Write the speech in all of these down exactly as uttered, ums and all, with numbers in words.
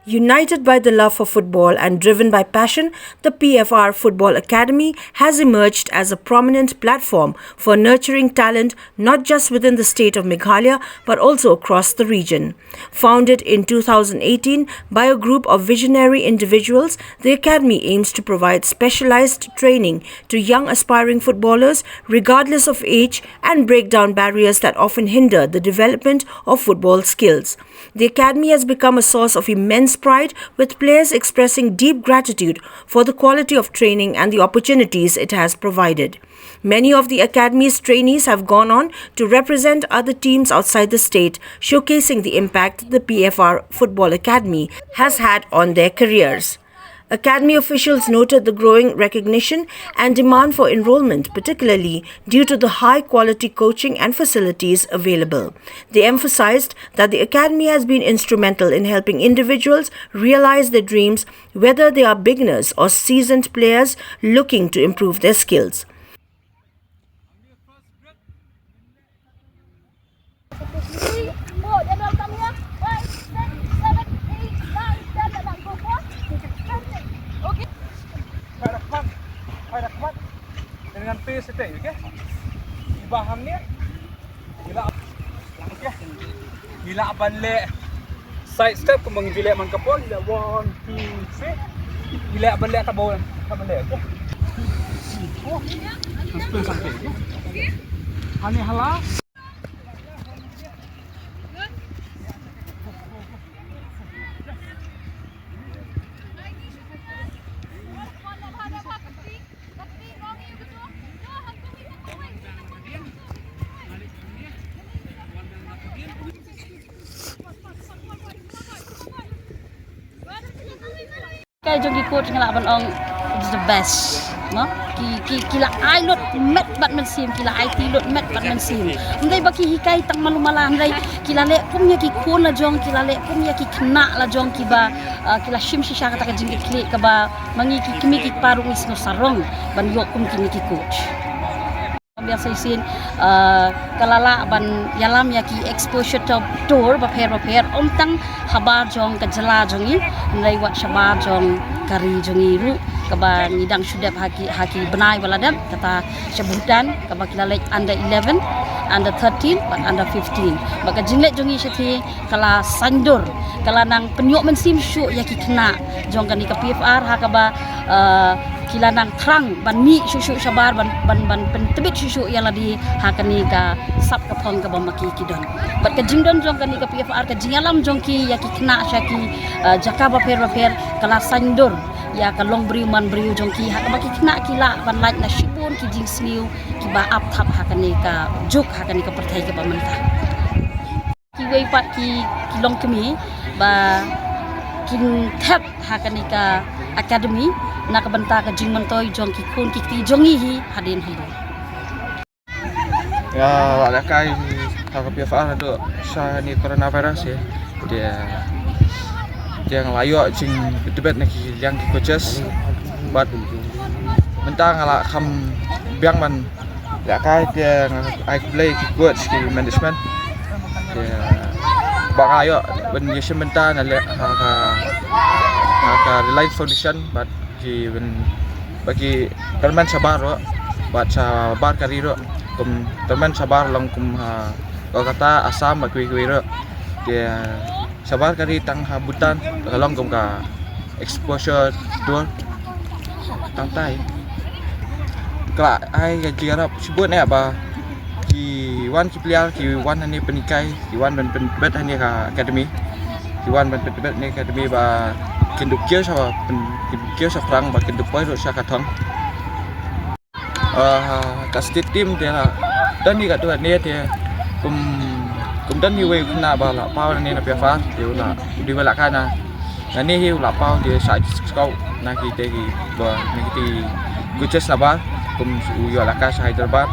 United by the love for football and driven by passion, the P F R Football Academy has emerged as a prominent platform for nurturing talent not just within the state of Meghalaya but also across the region. Founded in two thousand eighteen by a group of visionary individuals, the Academy aims to provide specialized training to young aspiring footballers, regardless of age, and break down barriers that often hinder the development of football skills. The Academy has become a source of immense pride, with players expressing deep gratitude for the quality of training and the opportunities it has provided. Many of the Academy's trainees have gone on to represent other teams outside the state, showcasing the impact the P F R Football Academy has had on their careers. Academy officials noted the growing recognition and demand for enrollment, particularly due to the high quality coaching and facilities available. They emphasized that the Academy has been instrumental in helping individuals realize their dreams, whether they are beginners or seasoned players looking to improve their skills. Dengan pace attack, okay? Iba hangne. Ila, okay. Ila ban leh side step kumba ngi leh man ka por, ila one, two, three. Ila ban leh ka bol, ka ban leh, okay? Oh. Hangne hala. Ka jong ki coach nga lah ban ong, it's the best. No? Ki, ki, ki la ai lut met bad mynsiem, ki la aiti lut met bad mynsiem. Ym dei ba ki hikai tang malu mala, hynrei ki la leh kum ïa ki khun la jong, ki la leh kum ïa ki khynnah la jong kiba, ah, ki la shim shisha kata ka jingkitkhlieh kaba ma ngi ki kmie ki kpa ruh ngi sngewsarong ban ïoh kum kine ki coach. Biang sa shisien, ah, ka la lah ban ïalam ïa ki exposure to-, tour bapher bapher, ym tang habar jong ka jylla jong ngi, hynrei wat shabar jong ka ri jong ngi ruh, kaba ngi dang shu dep ha ki, ha ki bnai ba la dep, kata sha Bhutan, kaba ki la leit under eleven, under thirteen, bad under fifteen. Bad ka jingleit jong ngi shatei, ka la saiñdur, ka la nang pynïoh mynsiem shuh ïa ki khynnah jong kane ka P F R, ha kaba, eh, ki la nang thrang ban mih shuh shuh shabar, ban, ban, ban pyntbit shuh shuh ïa lade ha kane ka sap ka phong kaba ma ki ki don. Bad ka jingdon jong kane ka P F R, ka jingïalam jong ki ïa ki khynnah sha ki, eh, jaka bapher bapher, ka la saiñdur ïa ka longbriew manbriew jong ki, ha kaba ki khynnah ki lah ban lait na shibun ki jingsniew kiba ap thap ha kane ka juk, ha kane ka pyrthei kaba mynta. Kiwei pat ki, ki longkmie ba kin thep ha kane ka academy na ka bynta ka jingmyntoi jong ki khun ki kti jong ngi hi hadien halor. Nga la lehkai ha ka P F R haduh sha kane coronavirus, eh. Te, te nga la ïoh jingtbit na ki liang ki coaches. Bad mynta nga la kham biang ban lehkai, te nga ai khublei ki coach, ki management. Te ba nga ïoh ban ïashim bynta na leh ha ka, ha ka Reliance Foundation, bad ki ban, ba ki tymmen shabar ruh, bad shabar ka ri ruh, kum tymmen shabar long kum ha Kolkata, Assam, bad kiwei kiwei ruh. Te shabar ka ri tang ha Bhutan ka long kum ka exposure tour. Tang tai. Ka la ai ka jingïarap shibun eh ba ki wan ki player ki wan hangne pynhikai, ki wan ban pynbeit hangne ka academy. Ki wan ban pynbeit hangne academy ba kin dup kiew sha, pyn-, kin dup kiew shaphrang, ba kin dup poi ruh sha ka thong. Ah, ka state team te la don hi katto katne, te kum, kum don hi uwei u khynnah ba la paw nangne na P F R, te u la, u dei ba la kai na. Nangne hi u la paw, te sa scout na kite kiba, na kite coaches nabar, kum u ïoh la kai sha Hyderabad.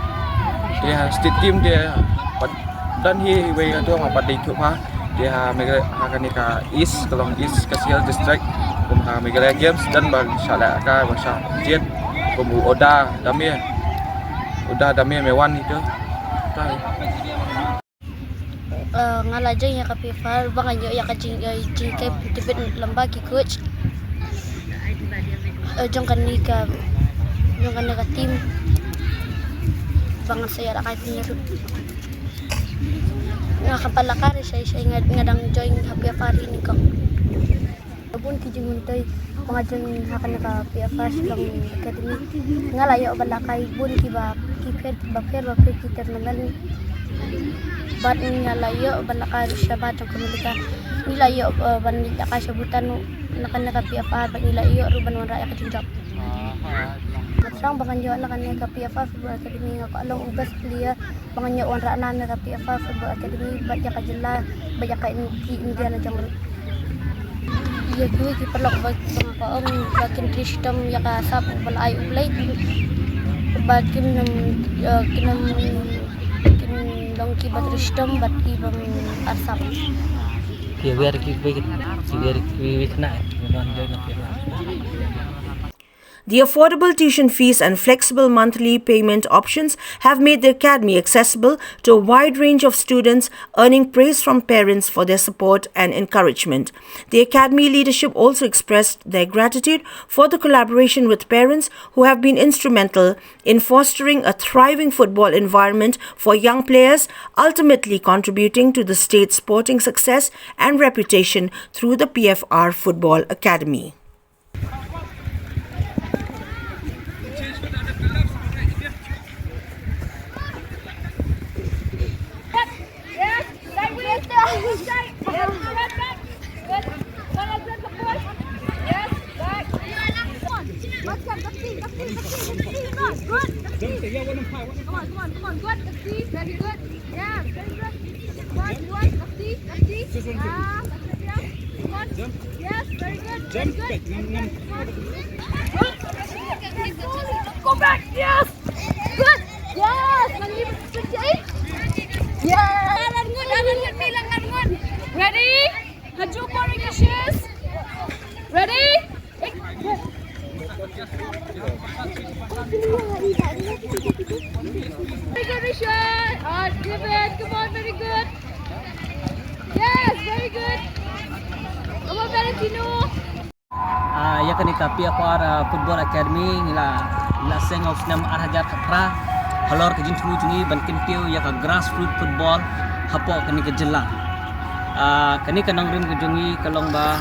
Te ha state team te pat don hi uwei katto ma pat dei thuh pha. Te ha Meghalaya, ha kane ka East, ka long East Khasi Hills District, kum ha Meghalaya Games, don ba sa leh ka, ba sa jied, kum u Oda Dame, Oda Dame me wan ito. Tai. Eh, nga la jai ïa ka PFR ba ngan ïoh ïa ka jing, eh, jinghikai pyntbit lyngba ki coach, eh, jong kane ka, jong kane ka team ba ngan sa ïalehkai pynïaid. Nga khlem pat lehkai re shai shai, nga, nga dang join ha PFR hi nyngkong. Bun ki jingmyntoi ba nga join ha kane ka PFR Shillong Academy. Nga la ïoh ban lehkai bun kiba, ki pher, ba pher ba pher ki tournament. Bad nga la ïoh ban lehkai ruh shabar jong ka Amerika. Ngi la ïoh, eh, ban lehkai sha Bhutan ruh na kane ka PFR, bad ngi la ïoh ruh ban wanrah ïa ka jingjop. Nga sdang ba ngan ïoh na kane ka PFR Football Academy, nga kwah long u best player ba ngan ïoh wanrah na kane ka PFR Football Academy bad ïa ka jylla bad ïa ka In-, ki India la jong ruh. Ïa kiwei ki paralok ba, ba nga kwah ong ba kin trei shitom ïa ka sap ba la ai U Blei, ba kin ym, eh, kin ym, kin long kiba trei shitom bad kiba arsap. Ki wer ki wer ki wer ki wer kna. The affordable tuition fees and flexible monthly payment options have made the academy accessible to a wide range of students, earning praise from parents for their support and encouragement. The academy leadership also expressed their gratitude for the collaboration with parents, who have been instrumental in fostering a thriving football environment for young players, ultimately contributing to the state's sporting success and reputation through the P F R Football Academy. Yes, stay with. Yes, stay. Yes, stay. Good. Good. Good. Good. Yes, back. Come on, come on, come on. Good. Come on, come on, come on. Good. Very good. Yeah, very good. One, one, lefty, lefty. Ah, lefty, yeah. Come on. Yes, very good. Very good. Go back. Yes. Good. Yes. Lagi. Yes. Ready? Haju for Ignatius. Ready? Very good, Richard. Ah, David, come on, very good. Yes, very good. Come on, Valentino. Ah, ïa kane ka P F R, ah, Football Academy ngi la, ngi la seng ha u snem ar hajar khatphra halor ka jingthmu jong ngi ban kyntiew ïa ka grassroots football hapoh kane ka jylla. Ah, kane ka nongrim ka jong ngi ka long ba,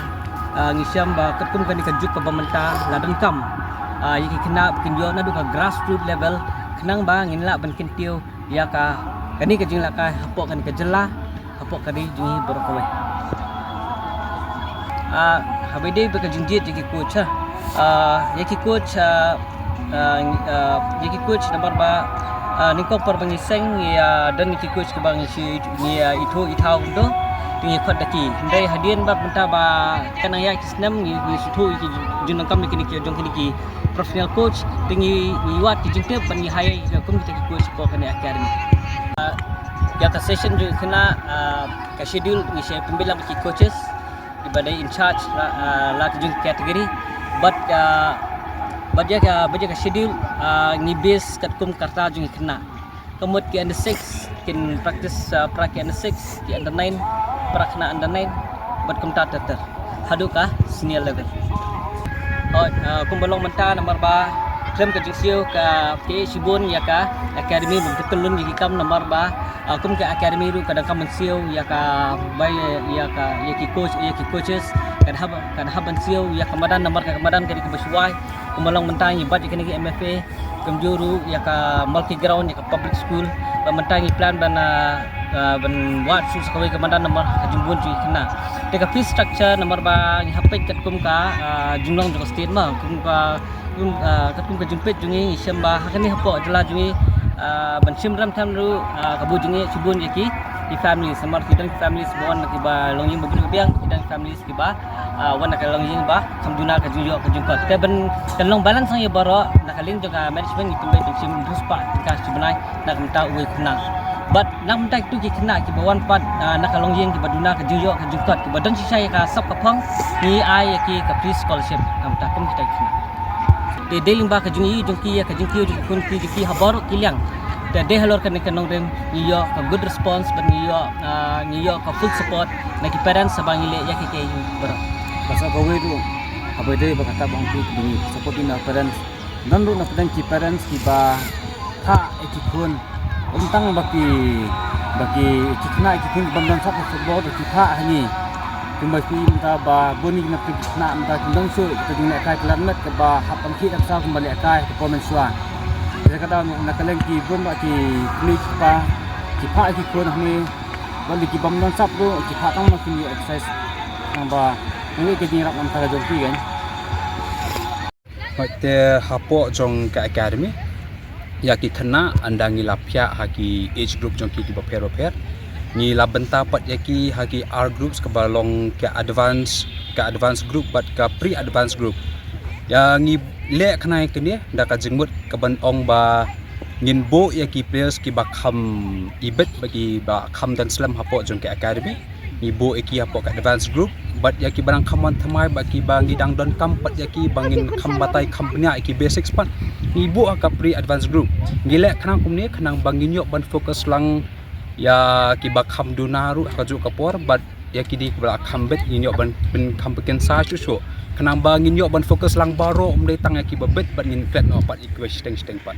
ah, ngi shem ba katkum kane ka juk kaba mynta la donkam, ah, ïa ki khynnah ba kin ïoh naduh ka grassroots level khnang ba ngin lah ban kyntiew ïa ka, kane ka jinglehkai hapoh kane ka jylla, hapoh ka ri jong ngi baroh kawei. Ah, haba ïadei bad ka jingjied ïa ki coach, ha. Ah, ïa ki coach, ah, ah, ah, ïa ki coach namar ba, ah, nyngkong por ba ngi seng ngi, ah, don ïa ki coach kiba ngi shu, ngi, ah, ithuh ithaw kumto. Te ngi khot da ki. Hynrei hadien ba mynta ba ka nang ïaid ki snem ngi, ngi shu ithuh ïa ki jingdonkam ïa kine ki, jong kine ki professional coach, te ngi, ngi wad ki jingtip ban ngi hire ïa kum kita ki coach hapoh kane academy. Ah, ïa ka session jong ki khynnah, ah, ka schedule ngi sa pynbeit lang bad ki coaches kiba dei in charge la, ah, la ki jong ki category. Bad, ah, bad ïa ka, bad ïa ka schedule, ah, ngi base katkum ka rta jong ki khynnah. Ka mut ki under six kin practice, ah, para ki under six, ki under nine, para khynnah under nine, bad kumta ter ter haduh ka senior level. Hooid, ah, kumba long mynta namar ba khlem ka jingsiew ka, ka shibun ïa ka academy ban pynlong ïa ki kam namar ba, ah, kum ka academy ruh ka donkam ban siew ïa ka, ba ïa ka, ïa ki coach, ïa ki coaches, ka hap, ka hap ban siew ïa ka madan namar ka madan ka dei kaba shuwa. Kumba long mynta ngi bat ïa kane ka M F A, kumjuh ruh ïa ka multi ground, ïa ka public school. Ba mynta ngi plan ban, ah, ah, ban wad shuh sa kawei ka madan namar ka jingbun jong ki khynnah. Te ka fee structure namar ba ngi hap peit katkum ka, ah, jinglong jong ka state ma, kum ka, kum, ah, katkum ka jingpeit jong ngi, ngi shem ba ha kane hapoh jylla jong ngi, ah, ban shim rem them ruh, ah, ka bun jong ngi shibun ïa ki, ki families, namar ki don ki families ba wan na kiba longïing ba biang, ki don ki families kiba, ah, wan na ka longïing ba kham duna ka jingïoh ka jingkot. Te ban kan long balance ïa baroh, na ka liang jong ka management ngi pynbeit ban shim hynriew spah tyngka shi bnai na ka bynta uwei u khynnah. Bad na ka bynta kitu ki khynnah kiba wan pat, ah, na ka longïing kiba duna ka jingïoh ka jingkot, kiba don shisha ïa ka sap ka phong, ngi ai ïa ki ka free scholarship na ka bynta kum kita ki khynnah. Te dei lyngba ka jingïohi jong ki ïa ka jingkiew jong ki khun ki jong ki ha baroh ki liang. Te dei halor kane ka nongrim ngi ïoh ka good response bad ngi ïoh, ah, ngi ïoh ka full support na ki parents haba ngi leh ïa ki, ki baroh. Ka sa kawei ruh, kaba dei ba kata ba ong ki, ki support na parents. Don ruh na pdeng ki parents kiba phah ïa ki khun. Ym tang ba ki, ba ki, ki khynnah ki khun bym don sap ha football, ki phah ha ngi. Kumba ki mynta ba bun ki na pdeng ki khynnah mynta ki don shuh kita jinglehkai klan met kaba hap pang ki dak sa kumba lehkai ka por mynshuwa. Te kata na ka liang ki bun ba ki kmie ki kpa ki phah ki khun ha ngi. Ba ki bym don sap ruh ki phah tang ma ki exercise. Nang ba ngi ka jingrap mynta ka jong ki kan. Hooid, te hapoh jong ka academy ïa ki khynnah ynda ngi la phiah ha ki age group jong ki kiba pher ba pher. Ngi la bynta pat ïa ki ha ki R groups kaba long ka advance, ka advance group bad ka pre advance group. Ïa ngi leh khnang ïa kine da ka jingmut kaban ong ba ngin buh ïa ki players kiba kham ibit bad kiba kham don slem hapoh jong ka academy. Ngi buh ïa ki hapoh ka advance group bad ïa kiba dang kham wan thymmai bad kiba ngi dang donkam pat ïa ki ba ngin kham batai kham bniah ïa ki basics pat. Ngi buh ha ka pre advance group. Ngi leh khnang kumne khnang ba ngin ïoh ban focus lang ïa kiba kham duna ruh ha kajuh ka por bad ïa kidei kiba la kham bit ngin ïoh ban pyn, kham pynkynsha shuh shuh. Khnang ba ngin ïoh ban focus lang baroh, ym dei tang ïa kiba bit bad ngin klet noh pat ïa kiba shiteng shiteng pat.